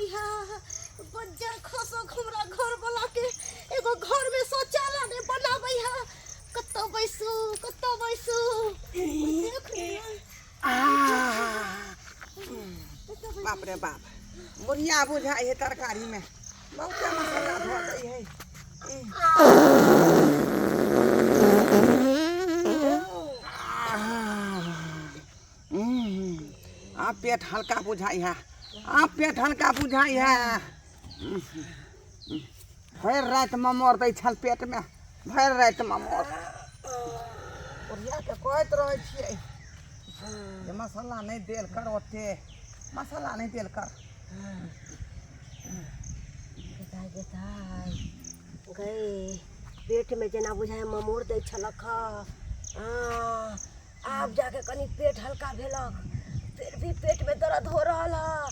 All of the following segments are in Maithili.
होइ है बज्जर खसक हमरा घर वाला के एगो घर में शौचालय नहीं बनाबै है। कतऽ बैसू कतऽ बैसू, देख ने। बाप रे बाप, बुढ़िया बुझाइ है तरकारीमे बहुते मसाला धऽ दै है। आब पेट हल्का बुझाइ है, आब पेट हल्का बुझाइ है। भरि राति ममोर दै छल पेटमे, भरि राति ममोर। बुढ़ियाके कहैत रहै छियै जे मसाला नहि देल कर, ओते मसाला नहि देल कर। गेताइ गेताइ गई, पेटमे जेना बुझाइ ममोर दै छलक हँ। आब जाके कनि पेट हल्का भेलक, फिर भी पेटमे दर्द हो रहल हँ।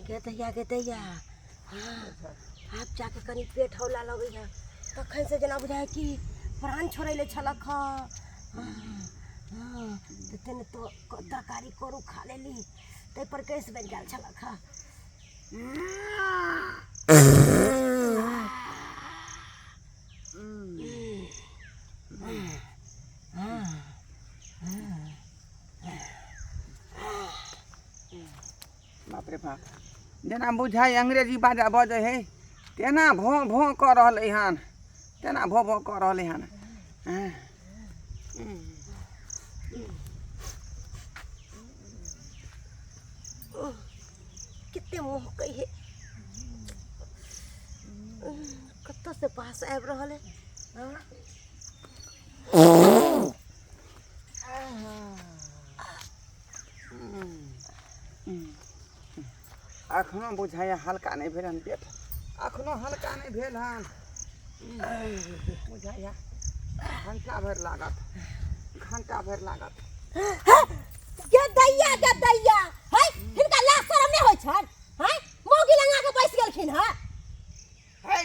गे दैया, गे दैया, आब जाके कनि पेट हौला लगैए। तखन से जेना बुझाइ कि प्राण छोड़ै ले छलक हँ। हँ, तते ने तो तरकारी करू खा लेली, ताहिपर गैस बनि गेल छलक हँ। बाप रे बाप, जेना बुझाइ अंग्रेजी बाजा बजै हइ तेना भों भों कऽ रहलै हन, तेना भों भों कऽ रहलै हन। कते महकै है, कतऽ से पास आबि रहल है। अखनो बुझाइए हल्का नहि भेल हन पेट, अखनो हल्का नहि भेल हन बुझाइए। घंटा भरि लागत, घंटा भरि लागत। गे दैया, गे दैया, है हिनका लाज शरम नहि होइ छनि? है मौगी लंगा के बैस गेलखिन हँ। है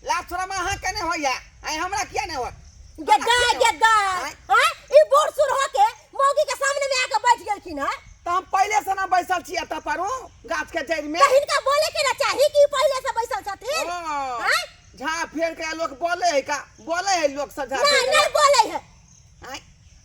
लाज शरम अहाँके नहि होइए, आइ हमरा किया नहि होत? गे गाय, गे गाय, हैं ई बूढ़ सूढ़ होके मौगी के सामने में आके बैठ गेलखिन हँ। तऽ हम पहिले से ना बैसल छी एतऽ पर गाछ के जड़ि में। तऽ हिनका बोले के ना चाही कि पहिले से बैसल छथिन। हैं झा फेर के लोक बोले है का? बोले है लोक सब झा? नहीं नहीं बोले है।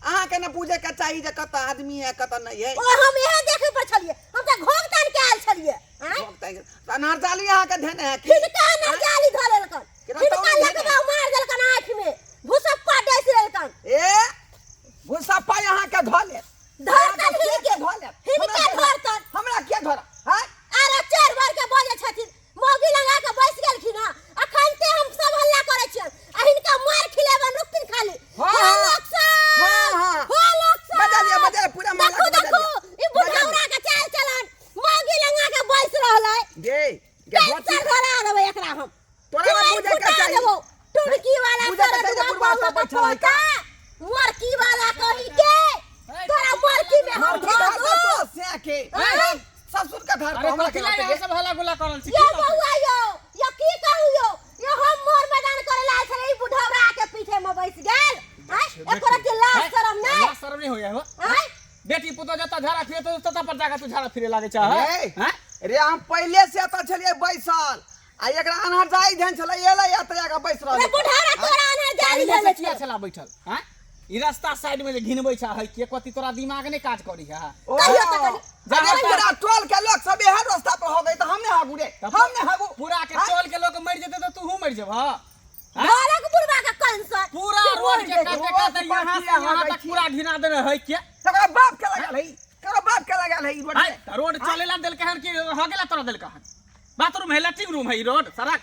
अहाँ के ने बुझे के चाही जे कतऽ आदमी है कतऽ नहीं है। ओ हम इहे देखे पर छलिए, हम तऽ घोघ तान के आयल छलिए। घोघ तान के अनहर जाली अहाँ के धेने है की? हिनका अनहर जाली धऽ लेलकन, हिनका लगवा मार देलकन, आँखि में भूसप्पा डसि लेलकन। ए भूसप्पा अहाँ के धऽ ले धरतन, हिनके धऽ ले, हिनके धरतन। हमरा के धर? हैं अरे चारि बार के बजै छथिन, मौगी लगा के बैस गेलखिन हँ। अखन ते हम सब हल्ला करै छियन आ हिनका मार खिलेबन, रुकथिन खाली। हाँ, हो हाँ। लोक सब, हाँ, हाँ। हो लोक सब, बजा लिया, बजा लिया, पूरा मोहल्ला देखू के बजा देखू लिया। ई बुढ़ौरा के चाल चलन, मौगी लगा के बैस रहलै। गे गे कैंसर धरा देबै एकरा हम। तोरा ना टोल बुझे के फुटा चाही। देबौ। टुनकी वाला बुझे के चाही जे सरदुआ बुढ़वा सब बहुआ के बैठल है का? पोता, मरकी वाला कही के तोरा मरकी में हम मरकी धर धर दू। दो से के आँय? ससुर के धर अरे हमरा कथी के ला यहाँ सब हल्ला गुल्ला करल छी? यो बौआ यो, यो की कहू यो, यो हम मोर मैदान करे लाल छलै, ई बुढ़ौरा के पीछे में बैस गेल। आँय? एको रत्ती लाज शरम नहि। लाज शरम नहीं होया हो? आँय? बेटी पुतोह जतऽ झाड़ा फिरे तो ततऽ पर जाके तू झाड़ा फिरे लागे चाह रे हैं? रे, हम पहिले से एतऽ छलियै बैसल आ एकरा अनहर जाई धन छलै, एलै एतऽ आके बैस रे रहलै। बुढ़ौरा, तोरा अनहर जाली पहिले से धरने किया छौ। छला बैठल हैं? ई रास्ता साइड में जे घिनबै छ है के कथी, तोरा दिमाग नहीं काज करी है? ओ, कहियो तऽ कनि। अरे पूरा टोल के लोग सब इहे रास्ता पर हो गई तऽ हम नहि हागू रे, हम नहि हागू। पूरा के हाँ? टोल के लोग मर जेते तऽ तूहू मर जेबह। घरक बुढ़वा के कैंसर पूरा कि रोड मरि के जेतै। काते काते रोड यहाँ पर से यहाँ किया तक पूरा घिना देने है के? तकरा बाप के लगल है, तकरा बाप के लगल है ई रोड है, में। तऽ रोड चलेला देलकै हन कि हो गेला तोरा देलकै हन? बाथरूम है, लैट्रिन रूम है, ई रोड सड़क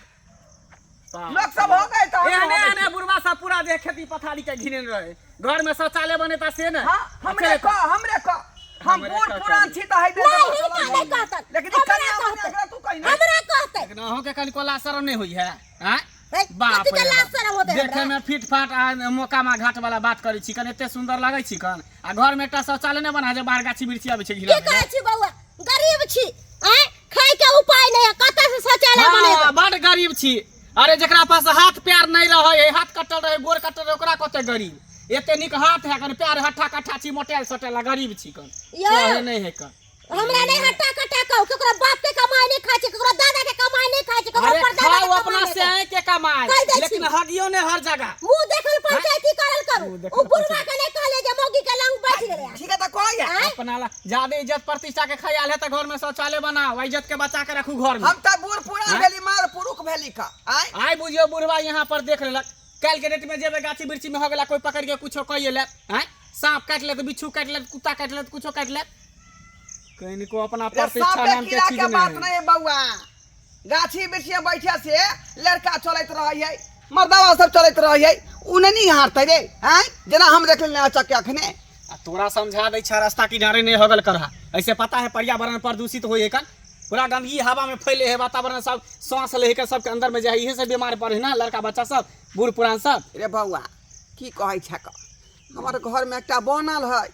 लोग सब हो गए तऽ हम एहने हो गए। एहने बुढ़वा सब पूरा देह खेती पथारी के घिने रहे, घर में शौचालय बनेता से ने। हाँ, हमरे कह, हमरे कह, हम हमरे बूढ़ कह पुरान करी। छी तऽ है दे नहीं, देबो हिनका चलल। नहीं कहतन। लेकिन ई हमरा कनिया मनिया कहतै। एकरा तू कही नहि। हमरा कहतै। लेकिन अहूँ के कनि कोला शरम नहीं होई है? आँय? है, बाप कथी के रे लाज बाप। शरम होतै देखे हमरा? में फिट फाट आ मोकामा घाट वाला बात करै छी कन, एते सुंदर लगै छी कन, आ घर में एकटा शौचालय नहि बना जे बाहर गाछी वृक्षी आबै छै की घिरा। करै छी बौआ, गरीब छी, आँय, खाय के उपाय नहीं है, कतऽ से शौचालय बनेबै? बड गरीब छी। अरे जकरा पास हाथ पैर नहीं रहे है, हाथ कटल रहे, गोर कटल रहे, ओकरा कहते गरीब। एते नीक हाथ है कन, पैर हट्ठा कट्ठा छी, मोटायल सोटायल आ गरीब छी कन। यौ। कहे नहीं है कन। हमरा नहीं हट्टा कट्टा कहू, केकरो बाप के कमाई नहीं खाइ छै, केकरो दादा के कमाई नहीं खाइ छै, केकरो अरे परदादा खाओ के अपना कमाई से नहीं खाइ। आए के कमाई, कहि दै छी। लेकिन हगियो ने हर जगह। मुंह देखल पंचायती करल करू। मुँह देखल उ बुढ़वा के नहीं कहले जे मौगी के लंग बैठ गेलै। ठीक है तऽ कहैया। आँय? अपना ला ज्यादा इज्जत प्रतिष्ठा के ख्याल है तो घर में शौचालय बनाओ, इज्जत के बचा के रखू घर में। हम तऽ बूढ़ पुरान भेली, मार पुरुख भेली का आँय। आइ बुझियो बुढ़वा यहाँ पर देख लेलक, काल्हि के डेट में जेबे गाछी वृक्षी में हो गेला, कोई पकड़ के कुछो कहिए ले, आँय सांप काटि लेत, बिच्छू काटि लेत, कुत्ता काटि लेत, कुछो काटि लेत, कनिको अपना रे प्रतिष्ठा साँपे नाम के कीड़ा चीज के बात नहीं। नहीं बौआ, गाछी वृक्षी में बैठे से लड़का चलैत रहै है, मर्दावा सब चलैत रहै है, उ नहि निहारतै रे आँय, जेना हम देख लेने चक्के अखने। आ तोरा समझा दै छा रास्ता किनारे नहीं होगल करहा, ऐसे पता है पर्यावरण प्रदूषित होय है कन, पूरा गंदगी हवा में फैले है, वातावरण सब सांस ले के सबके अंदर में जाए, इहे से बीमार पड़े ना लड़का बच्चा सब, बूढ़ पुरान सब। रे बौआ की कहै छक, हमर घरमे एकटा बनल है,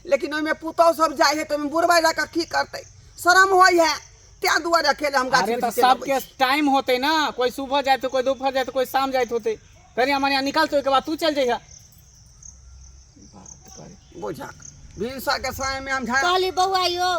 लेकिन ओहिमे पुतहु सब जाइ है तऽ ओहिमे बुढ़बा जाकऽ की करतै, शरम होइ है, ताहि दुआरे अकेले हम गाछी अरे तो वृक्षी चलि अबै सबके छी। टाइम होते ना, कोई सुबह जाए तो कोई दोपहर जाए तो कोई शाम जाए होते, कनिया मनिया निकलते ओहिके बाद तू चल जइहा। बुझक भिनसरके समयमे हम झाड़ कहली बौआ यौ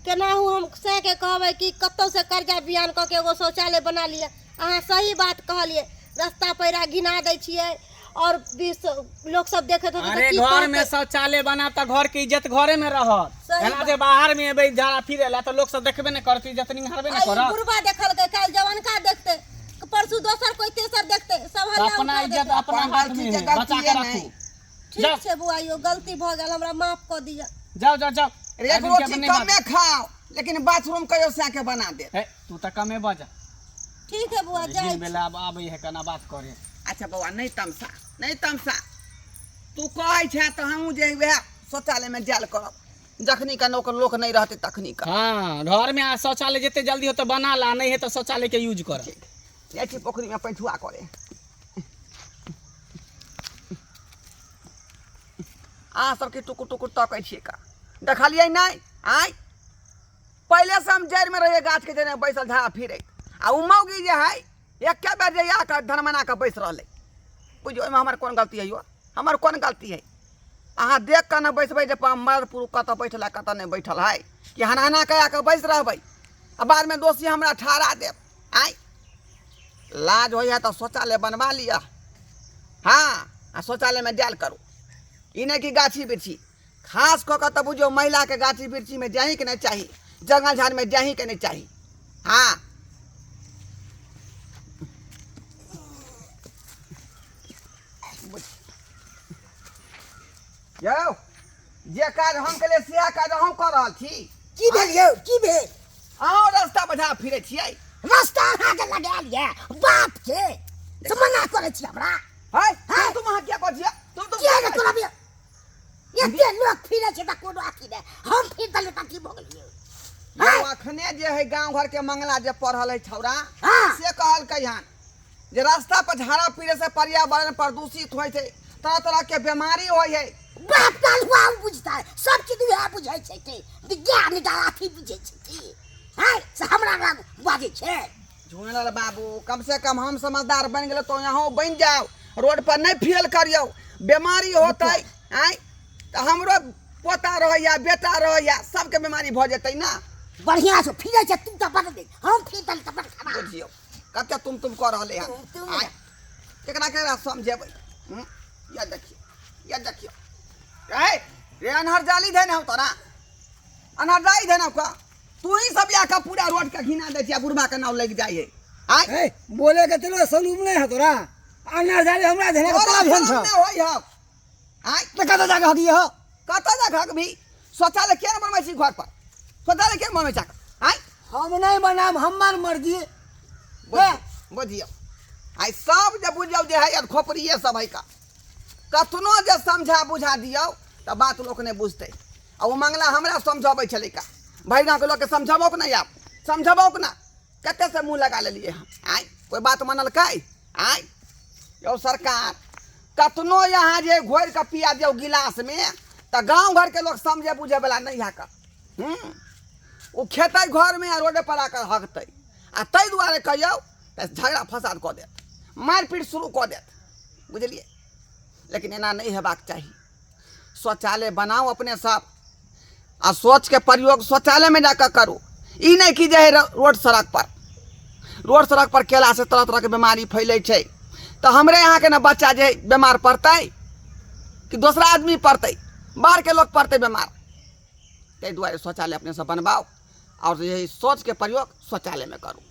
केनाहु हम सह के कहबै कि कतौ से कर्जा बियान कऽ के एगो शौचालय बना लिअ। अहाँ सही बात कहलियै, रास्ता पैरा घिना दै छियै और बीस लोक सब देखैत होतै तऽ अरे की घर में कहतै? शौचालय बना तऽ घर के इज्जत घरे में रहत, सही एना बात। जे बाहर में एबै झाड़ा फिरे ला तऽ लोक सब देखबे नहि करत, इज्जत निहारबे नहि आइ करत। बुढ़बा देखलकै, काल्हि जवानका देखतै, परसू दोसर कोई तेसर देखतै, सब तऽ हल्ला अपना उठा इज्जत देतै। अपना अपन हाथ में गलती है, के गलती बचा के है रखू। नहीं। ठीक जाओ। छै बौआ यौ, गलती भऽ गेल, हमरा माफ कऽ दिअ। जाओ जाओ जाओ। एक आदमी के रोटी अपने बात- कमे खाओ लेकिन बाथरूम कहियो सए के बना दे। हे, तू तऽ कमे बजा। ठीक है बौआ, जाइ दिन छी। बेला आब आबै है केना बात करे। अच्छा बौआ नहीं तमसा, नहीं तमसा, तू कहै छे तऽ हमहूँ जे वएह शौचालयमे जायल करब, जखनी के नौकर लोक नहीं रहतै तखनी के। हाँ घर में आ शौचालय जते जल्दी हो तो बना ला, नहीं है तो शौचालय के यूज कर। ठीक, जाइ छी पोखरिमे पैठुआ करे। अहाँ सबके टुकुर टुकुर तकै छियै का, देखलियै नहि? आँय पहिले से हम जड़िमे रहियै गाछके जड़िमे बैसल झाड़ा फिरैत, आ उ मौगी जे है एके बेर जे आकऽ धनमना कऽ बैस रहलै। बुझियौ ओहिमे हमर कोन गलती है यौ, हमर कोन गलती है? अहाँ देख कऽ ने बैसबै जे मर्द पुरुष कतऽ बैठल है कतऽ नहि बैठल है, कि हनहना कऽ आकऽ बैस रहबै आ बादमे दोषी हमरा ठहरा देब। आँय लाज होइए तऽ शौचालय बनवा लिअ, हाँ आ शौचालयमे जायल करू, ई नहि कि गाछी वृक्षी, खास कऽ कऽ तऽ बुझियौ महिलाके गाछी वृक्षीमे जाहीके नहि चाही, जङ्गल झाड़मे जाहीके नहि चाही। हाँ यौ जे काज हम केलियै सएह काज अहूँ कऽ रहल छी। की भेल यौ, की भेल? अहूँ रास्ता बजा फिरै छियै। रास्ता अहाँके लगायल यऽ बाप के से मना करै छी हमरा। है तुम अहाँ किया कहै छियै? तुम तुम किया नहि करब यौ? एते लोक फिरै छै तऽ कोनो अथी नहि, हम फिर देलियै तऽ की भऽ गेलै यौ? यौ अखने जे है गाँव घर के मंगला जे पढ़ल है छौड़ा, हाँ। से कहलकै हन जे रास्ता पर झाड़ा पीरे से पर्यावरण प्रदूषित होइ छै, तरह तरह के बीमारी होइ है। बाप काल हुआ बुझता है सब चीज, वएह बुझै छै कि विज्ञान अथी बुझै छै की है से हमरा लग बाजै छै। झुनलाल बाबू कम से कम हम समझदार बनि गेल तो यहाँ बनि जाओ, रोड पर नहीं फिरल करियौ, बीमारी होतै आँय तऽ हमरो पोता रहैया बेटा रहैया सबके बीमारी भऽ जेतै ना। बढ़िया से फिरै छै तू तऽ बड़ नीक, हम फिर देली तऽ बड़ खराब। बुझियौ कते तुम तुम कऽ रहलै हन, तुम। आँय केकरा केकरा समझेबै? या देखियौ, या देखियौ, रे रे अनहर जाली धे ने हम तोरा, अनहर जाली धे ने का, तू ही सब आके पूरा रोड के घिना दै छियै, बुढ़बा के नाव लागि जाइ है। आँय ए बोले के तेरो सलूम नहीं है तोरा, अनहर जाली हमरा धेने के तोरा तोरा भेल शरम छौ। नहि होइ हौ। आँय तऽ कतऽ जाके हगियै हौ? कतऽ जाके हगबी? शौचालय किया नहि बनबै छी घर पर? शौचालय किया बनबै छह? आँय हम नहीं बनाम, हमर मर्जी। बुझियौ आइ सब जे बुझियौ जे है खोपड़िए सब है का, कतनो जे समझा बुझा दियौ तऽ बात लोक नहि बुझतै। आ ओ मंगला हमरा समझबै छलै का, भरि गाँवके लोकके समझबौ के नहि, आब समझबौ के ना, कते से मुँह लगा लेलियै हम। आँय कोइ बात मानलकै? आँय यौ सरकार कतनो यहाँ जे घोरि कऽ पिया दियौ गिलासमे तऽ गाँव घरके लोक समझे बुझैवला नहि है का। ओ खेतै घरमे आ रोडे पर आकर हगतै, आ ताहि दुआरे कहियौ तऽ तऽ झगड़ा फसाद कऽ देत, मारिपीट शुरू कऽ देत, बुझलियै। लेकिन एना नहि हेबाक चाही। शौचालय बनाउ अपने सब आ शौचके प्रयोग शौचालयमे जाकऽ करू। ई नहि कि जे हइ रोड सड़क पर, रोड सड़क पर केलासँ तरह तरहके बीमारी फैलै छै। तऽ हमरे यहाँके ने बच्चा जे बीमार पड़तै कि दोसरा आदमी पड़तै, बाहरके लोक पड़तै बीमार। ताहि दुआरे शौचालय अपने सब बनबाउ आओर जे हइ शौचके प्रयोग शौचालयमे करू।